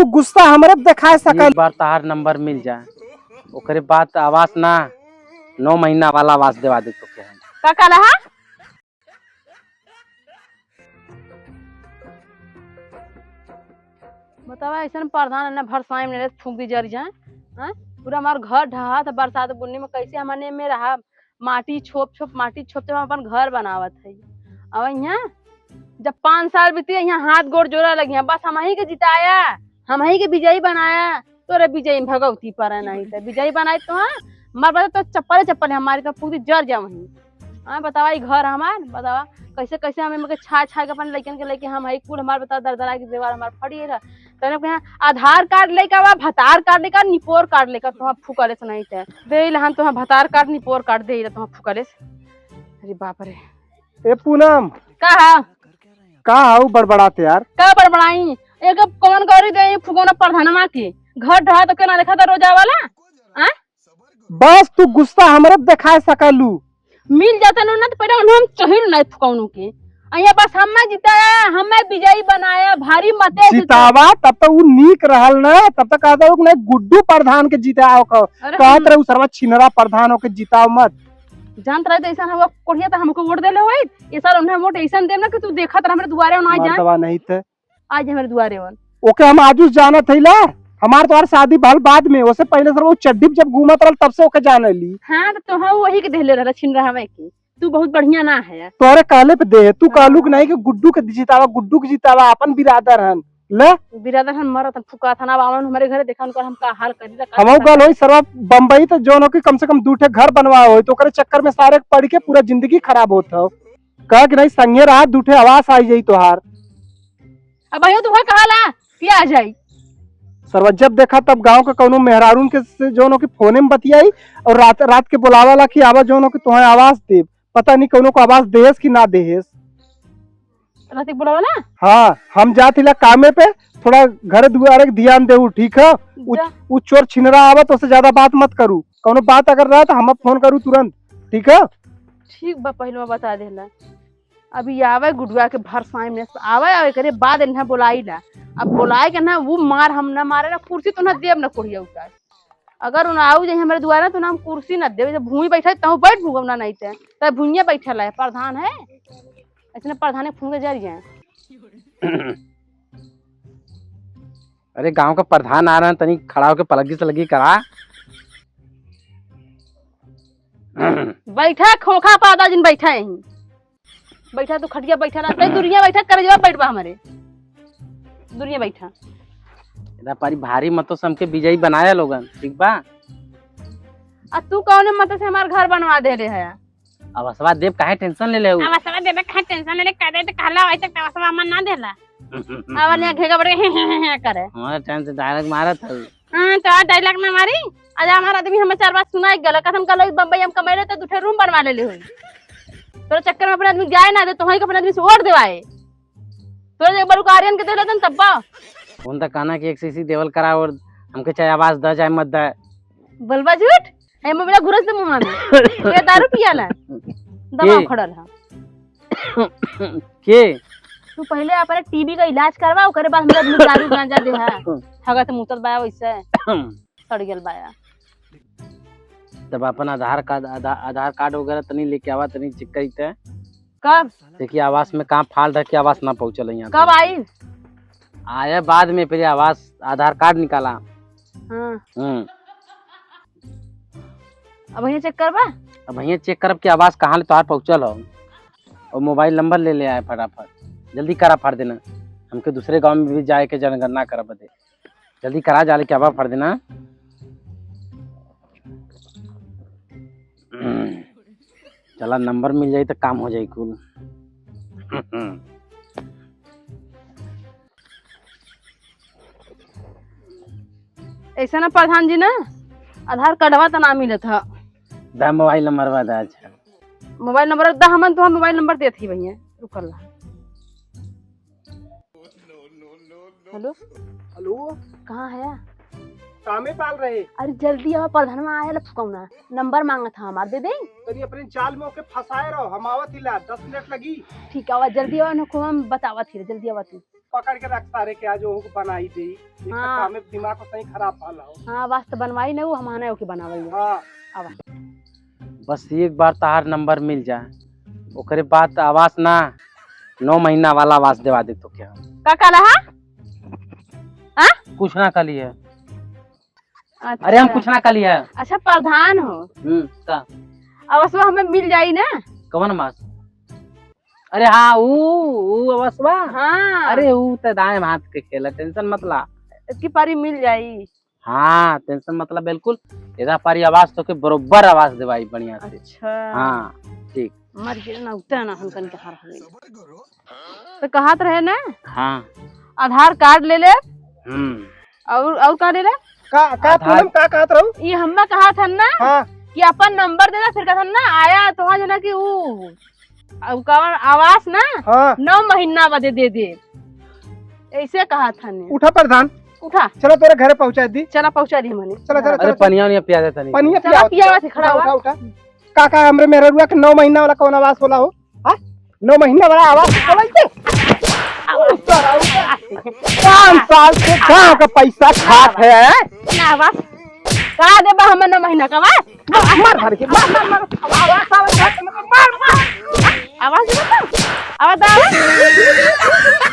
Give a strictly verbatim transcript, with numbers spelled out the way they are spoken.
तू गुस्सा हमरे पे देखाए सकल। एक बार तहार नंबर मिल जाए, ओकरे बाद आवास ना, नौ महीना वाला आवास देवा दे तोके हम। का कहला हा? बतावा, ऐसन प्रधान है ना, भरसाई में फूंक दी जर जाए। हाँ? पूरा हमार घर ढहा था बरसात बुन्नी में, कैसे हमने में रहा, माटी छोप छोप, माटी छोप छोप हम अपन घर बनावत है। अब यहाँ जब पाँच साल बीती, यहाँ हाथ गोड़ जोड़ा लगी हैं, बस हमही के जिताया, हमही के विजयी बनाया। तोरे विजयी में भगवती परे नहीं तो विजयी बनाई तो, हाँ, मर बता तो चप्पले चप्पले हमारी तो पूरी जर जा वहीं। हाँ, बतावा, ई घर हमार, बतावा, कैसे कैसे हम इनके छा छा के अपन लइकन के लेके हम है कुल हमार, बतावा, दरदरा के दीवार हमार फटी रहा। तने कहा आधार कार्ड लेके आवा, भतार कार्ड लेके आवा, निपोर कार्ड लेके आवा, तोहार फुकले से नहीं थे। दे ले हम तोहार भतार कार्ड, निपोर कार्ड दे ले तोहार फुकले से। अरे बाप रे। ए पूनम। का हा? का हाउ बड़बड़ात यार? का बड़बड़ाई? एक कौन गौरी दे फुकौना प्रधानमा के? घर ढहा तो केना देखा था रोजा वाला? आ? बस तू गुस्सा हमरे पे देखाए सकलू। मिल जाता ना, ना तो पहले उन्हें हम चहिर नहीं फुकौनों के। अइया बस हमें जिताया, हमें विजयी बनाया, भारी मते जिताया। जितावा, तब तो उ नीक रहल ना, तब तो कहता हूँ नहीं गुड्डू प्रधान के जिताया हो। अरे कहत हम रहे उ सरवा छिनरा प्रधान होके जिताओ मत। जानत रहे तो ऐसा हम कोढ़िया तो हमको वोट देले होई, ये साल उन्हें वोट ऐसा देम ना कि तू देखत रह हमरे दुआरे ना जाए। मर्दवा नहीं थे। आज हमरे दुआरे वन। ओके हम आजू से जानत हई ला, हमार तोहार शादी भल बाद में, ओसे पहले सर वो चड्डी पे जब घूमत रहल तब से ओके जाने ली। हाँ, तो तोहा वही के देले रहला छिनरहवे के। तू बहुत बढ़िया ना है। तोहरे कहले पे दे, तू हाँ। कहलू कि नहीं कि गुड्डू के जितावा, गुड्डू के जितावा, अपन बिरादर हन। ले। बिरादर हन मरत हन, फुकात हन, अब आवन हमरे घरे देखा उनकर हम का हाल करी ला, का हमहू करता गल है। होई सरवा बम्बई तो जौन हो कि कम से कम दू ठे घर बनवा होई, तो ओकरे चक्कर में सारे पड़ के पूरा जिंदगी खराब होत हो। कह कि नहीं संगे रहा, दू ठे आवास आई जाई तोहार। अब भैया तू कहाला कि आ जाई। सरवा जब देखा तब गांव के कौनो मेहरारून के से जौन हो कि फोने में बतियाई और रात, रात के बुलावाला कि आवा जौन हो कि तोहे आवास देब। पता नहीं कौनो को आवास देहेस कि ना देहेस। रात के बुलावाला? हाँ, हम जात हिला कामे पे, थोड़ा घर दुआरे के ध्यान देहू, ठीक है? उ, जा। उ चोर छिनरा आवत, ओसे ज्यादा बात मत करू। कौनो बात अगर रहा तो हम फोन करू तुरंत, ठीक है? ठीक बा, पहले बता देला। अभी आवे गुडुआ के भरसाई में से आवे, और एकरे बाद इन्हें बोलाई ला। अब बोलाए के ना, वो मार हम ना मारे ना, कुर्सी तो ना देब ना कोढ़िया उतार। अगर उन्हें आऊ जाए हमारे दुआरे तो ना हम कुर्सी ना देब, जब भूमि बैठा है, तब बैठ भूगब ना नहीं ते, तब भूमिया बैठा ला है, प्रधान है, ऐसे ना प्रधान फूंक के जर जाए। अरे गांव का प्रधान आ रहा है, तनी खड़ा होके पलगी से लगी करा। बैठा खोखा पादा जिन बैठा यहीं। बैठा तू खटिया बैठा ना, तै दुरिया बैठा, करे जवाब बैठबा हमरे। दुरिया बैठा। इतना पारी भारी मतों से हमके विजयी बनाया लोगन, ठीक बा? आ तू कौने मत से हमार घर बनवा दे रहे है? अब आसवा देव काहे टेंशन ले ले हऊ? अब आसवा देव काहे टेंशन ले ले, कह दे तो कहला वैसे तो आसवा मन ना देला। अब यहाँ घेगा बड़े हे, हे, हे, हे करे। हमारे टाइम से डायलॉग मारत हऊ। हाँ, तो आज डायलॉग ना मारी। आज हमारा आदमी हमें चार बात सुनाई गला। कथन कहलो, "बम्बई हम कमाई ले तो दू ठे रूम बनवा ले ले होई।" तोरे चक्कर में अपने आदमी जाए ना दे, तो वहीं के अपने आदमी से वोट देवाए। तोरे एक बार आर्यन के दे लेतन तब बा। कौन था कहना कि एक सीसी देवल करा और हमके चाहे आवाज दा चाहे मत दा। बोलबा झूठ? ए, मुंह में घुरस दे मुंह में। ये दारू पियाला? दमा के? खड़ल है। के? तू पहले अपने टीबी का इलाज करवा, ओकरे बाद हमरा मुंह दारू गांजा दे है। हगत मुतत बाया वैसे। सड़ गल बाया। तब अपन आधार कार्ड, आधा-, आधार कार्ड वगैरह तनी लेके आवा, तनी चेक करी ते। कब? देखिए आवास में कहाँ फाल रखे, आवास ना पहुँचल है यहाँ कब तक। आई? आया बाद में, पहले आवास, आधार कार्ड निकाला। हाँ। हम्म। अब भैया चेक करबा? अब भैया चेक करब कि आवास कहाँ ले तोहार पहुँचल हो। और मोबाइल नंबर ले ले आए फटाफट, जल्दी करा फाड़ देना, हमके दूसरे गांव में भी जाए के जनगणना करब दे। जल्दी करा, जाले क्या बा फर देना। चला, नंबर मिल जाई तो काम हो जाई कुल। ऐसा ना प्रधान जी ना, आधार कार्डवा तो ना मिलत ह। दा मोबाइल नंबर बा दा। अच्छा, मोबाइल नंबर दा, हमन तो मोबाइल नंबर देत ही भैया, रुकल रहा। हेलो। हेलो। कहाँ है? कामे पाल रहे। अरे जल्दी आवा, प्रधानवा आया ला फुकौना, नंबर मांगत है हमार, दे दे। तनी अपने जाल में ओके फंसाए रहो, हम आवत ही ला, दस मिनट लगी। ठीक है, आवा जल्दी आवा, नको हम बतावत ही, जल्दी आवा तू। पकड़ के रख सारे के, आज ओहू के बनाई दे। एक तो हाँ। कामे दिमाग को सही खराब भल हो। हाँ, आवास तो बनवाई नहीं, वो हम आने ओके बनावल जाए। हाँ। आवास। बस एक बार तहार नंबर मिल जाए, ओकरे बाद आवास ना, नौ महीना वाला आवास देवा दे तो क्या? का कहला हा? हाँ? कुछ ना कहली है। अच्छा। अरे हम कुछ ना कहली है। अच्छा, प्रधान हो। हम्म, का? आवासवा हमें मिल जाई ना? कवन आवास? अरे हाँ, ऊ, ऊ आवासवा? हाँ। अरे ऊ त दाएं हाथ के खेल है, tension मत ला। इतकी पारी मिल जाई। हाँ, tension मत ला, बिल्कुल। एदा पारी आवास तोके बरोबर आवास देवाई बढ़िया से। अच्छा। हाँ, ठीक। मर गए ना, उतना ना हमकन के हार हो गई। तो कहत रहे ना? हाँ। आधार कार्ड ले ले। हम्म। और, और का ले ले? का, का आधार पूनम का कहत रहू? ये हम्मा कहत हन ना हाँ। कि अपन नंबर दे दे, फिर कहत हन ना, आया तो जना कि ऊ, अब कवन आवास ना हाँ। नौ महीना बदे दे दे। ऐसे कहत हन। उठा प्रधान। उठा। चलो तोरे घरे पहुँचा दी। चला पहुँचा दी मने। चला, चला, अरे चला, चला। पनिया उनिया पिया दे तनी। पनिया चला पिया पिया दे, खड़ा उठा, हुआ। उठा, उठा। का, का हमरे मेहररुआ के नौ महीना वाला कौन आवास होला हो? हाँ? नौ महीना वाला आवास होला इसे? पाँच साल से गाँव का पैसा खात है। ना आवास। का देबा हमें नौ महीना का आवास? मार, मार, मार, मार, मार, मार। आवास, आवास, मार, मार। आवास देबा तो? आवास दे, आवास।